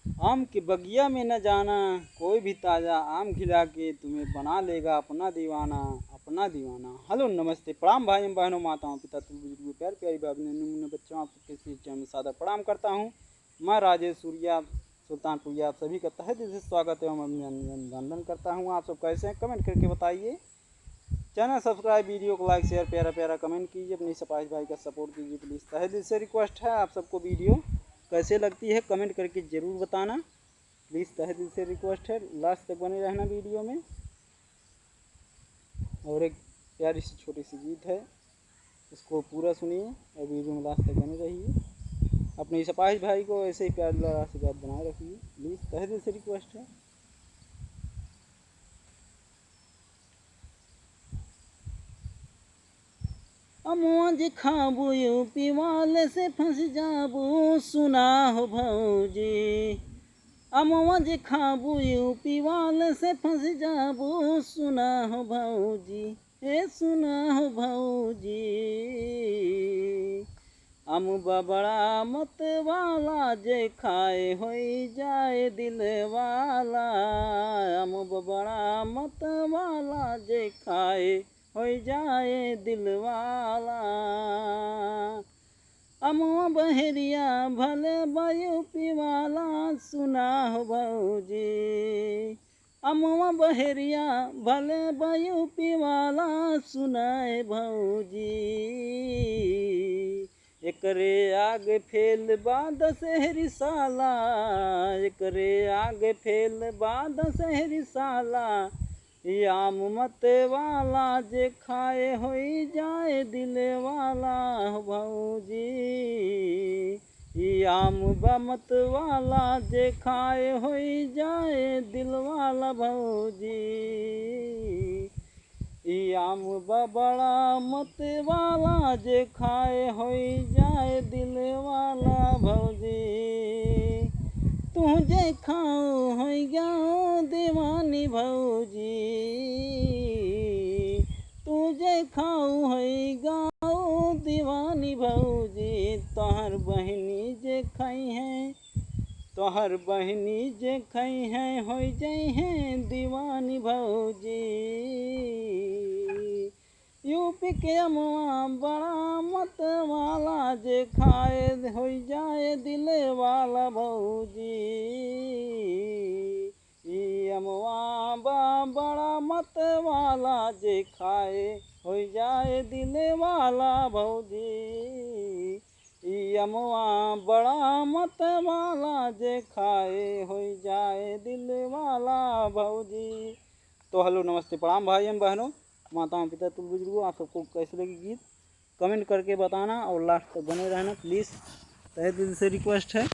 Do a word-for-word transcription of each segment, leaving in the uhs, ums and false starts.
आम के बगिया में न जाना, कोई भी ताजा आम खिला के तुम्हें बना लेगा अपना दीवाना, अपना दीवाना। हेलो, नमस्ते, प्रणाम भाई एवं बहनों, माताओं, पिता, तुल बुजुर्गों, प्यारे प्यारी भाई बहनों, मुन्ने बच्चों, आप सबके इस चैनल में सादर प्रणाम करता हूँ। मैं राजेश सूर्या, सुल्तानपुरिया, आप सभी का तहे दिल से स्वागत है एवं अभिनंदन, अभिनंदन करता हूँ। आप सब कैसे हैं, कमेंट करके बताइए। चैनल सब्सक्राइब, वीडियो को लाइक, शेयर, प्यारा प्यारा कमेंट कीजिए, अपने सपाहिश भाई का सपोर्ट कीजिए प्लीज। तहे दिल से रिक्वेस्ट है, आप सबको वीडियो कैसे लगती है कमेंट करके ज़रूर बताना प्लीज। तहे दिल से रिक्वेस्ट है, लास्ट तक बने रहना वीडियो में। और एक प्यारी सी छोटी सी गीत है, इसको पूरा सुनिए और वीडियो में लास्ट तक बने रहिए। अपने सपाहिश भाई को ऐसे ही प्यार दुलार आशीर्वाद बनाए रखिए प्लीज, तहे दिल से रिक्वेस्ट है। अमवा जे खाबू यूपी वाले से फंस जाबू, सुना हो भौजी। अमवा जे खाबू यूपी वाले से फंस जाबू, सुना हो भौजी, ए सुना हो भौजी। अम बबड़ा मत वाला जे खाए होई जाए दिल वाला, अम बबड़ा मत वाला जे खाए होई जाए दिल वाला। अमवा बहरिया भले बा यूपी वाला, सुना हो भौजी। अमवा बहरिया भले बा यूपी वाला, सुना ए भौजी। एकरे आगे फेल बा दशहरी साला, एकरे आगे फेल बा दशहरी साला। ई आम मत वाला जे खाए होई जाए दिल वाला हो भौजी। ई आम बा मत वाला जे खाए होई जाए दिल वाला भौजी। ई आम बा बड़ा मत वाला जे खाए होई जाए दिल वाला भौजी। तू जे खाओ होई जाओ दीवानी भौजी, तू जे खाओ होई गाओ दीवानी भौजी। तोहर बहिनी जे खाई है, तोहर बहिनी जे खाई है, होई जाई है दीवानी भौजी। यूपी के अमवा बड़ा मत वाला जे खाए होई जाए दिल वाला भौजी। ई अमवा बा बड़ा मत वाला जे खाए होई जाए दिल वाला भौजी। ई अमवा बड़ा मत वाला जे खाए होई जाए दिल वाला भौजी। तो हेलो, नमस्ते, प्रणाम भाई एवं बहनों, माताओं, पिता, तुल बुजुर्गों, आप सबको कैसे लगी गीत कमेंट करके बताना और लास्ट तक बने रहना प्लीज। तहे दिल से रिक्वेस्ट है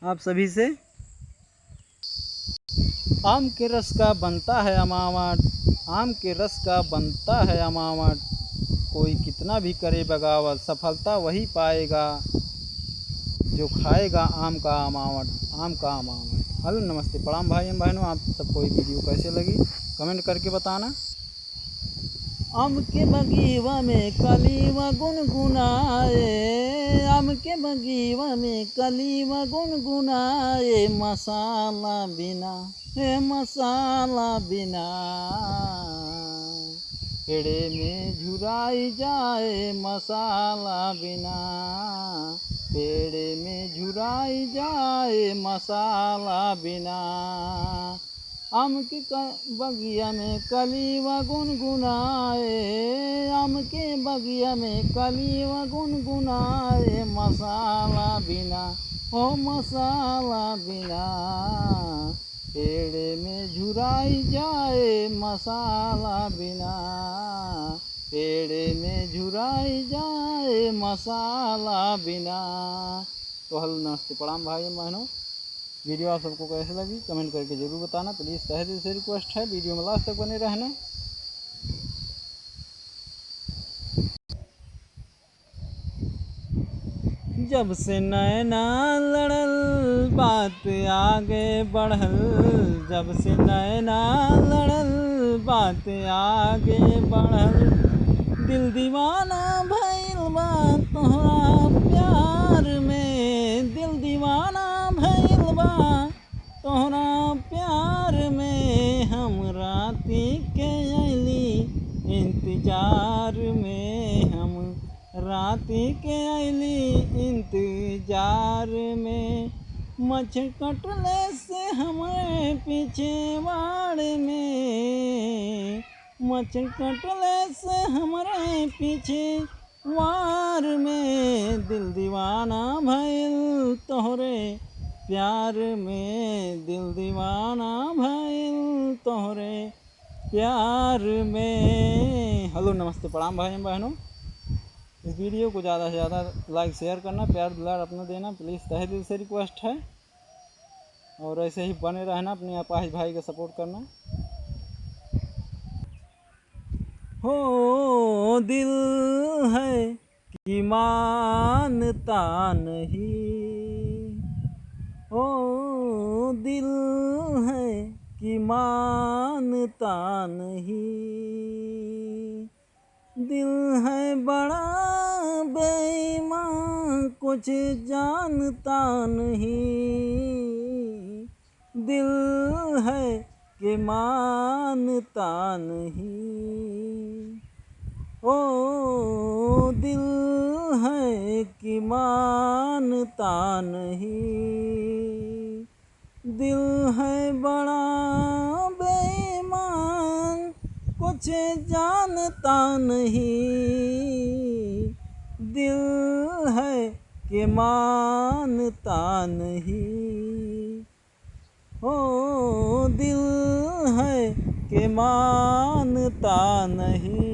आप सभी से। आम के रस का बनता है अमावट, आम के रस का बनता है अमावट। कोई कितना भी करे बगावत, सफलता वही पाएगा जो खाएगा आम का अमावट, आम का अमावट। हेलो, नमस्ते, प्रणाम भाई एवं बहनों, आप सबको ये वीडियो कैसे लगी कमेंट करके बताना। आम के बगीवा में कलीवा गुनगुनाए, आम के बगीवा में कलीवा गुनगुनाए, मसाला बिना, हे मसाला बिना, पेड़े में झुराई जाए मसाला बिना, पेड़े में झुराई जाए मसाला बिना। आम के क-, बगिया में कलीवा गुनगुनाए, आम के बगिया में कलीवा गुनगुनाए, मसाला बिना, ओ मसाला बिना, पेड़े में झुराई जाए मसाला बिना, पेड़े में झुराई जाए मसाला बिना। तो हेलो, नमस्ते, प्रणाम भाई बहनों, वीडियो आप सबको कैसे लगी कमेंट करके ज़रूर बताना प्लीज, तहे दिल से रिक्वेस्ट है, वीडियो में लास्ट तक बने रहना। जब से नैना लड़ल बात आगे बढ़ल, जब से नैना लड़ल बात आगे बढ़ल, दिल दीवाना भइल बा तोहरा प्यार में, दिल दीवाना भइल बा तोहरा प्यार में हम राती के अइली, इंतजार में हम राती के अइली, इंतजार में। मच्छर कटले से हमरे पीछे वाड़ में, मच्छर कटले से हमरे पीछे वार में। दिल दीवाना भइल तोहरे प्यार में, दिल दीवाना भइल तोहरे प्यार में। हेलो, नमस्ते, प्रणाम भाई बहनों। इस वीडियो को ज़्यादा से ज़्यादा like, share करना, प्यार दुलार अपना देना, please, तहे दिल से request है। और ऐसे ही बने रहना, अपने अपाहिज भाई का support करना। हो दिल है कि मानता नहीं, ओ दिल है कि मानता नहीं, दिल है बड़ा बेईमान, कुछ जानता नहीं, दिल है कि मानता नहीं, ओ दिल है कि मानता नहीं, दिल है बड़ा बेईमान, कुछ जानता नहीं, दिल है कि मानता नहीं, ओ दिल है कि मानता नहीं।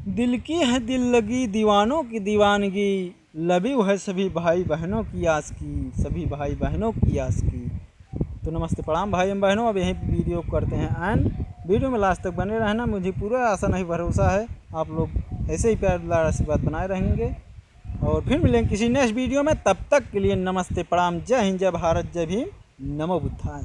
दिल की है दिल लगी, दीवानों की दीवानगी, love you है सभी भाई बहनों की आशिकी, सभी भाई बहनों की आशिकी। तो नमस्ते प्रणाम भाई एवं बहनों, अब यहीं वीडियो को करते हैं end। वीडियो में last तक बने रहना, मुझे पूरा आशा नहीं भरोसा है आप लोग ऐसे ही प्यार दुलार आशीर्वाद बनाए रहेंगे। और फिर मिलेंगे किसी next वीडियो में, तब तक के लिए नमस्ते प्रणाम, जय हिंद, जय भारत, जय भीम, नमो बुद्धाय।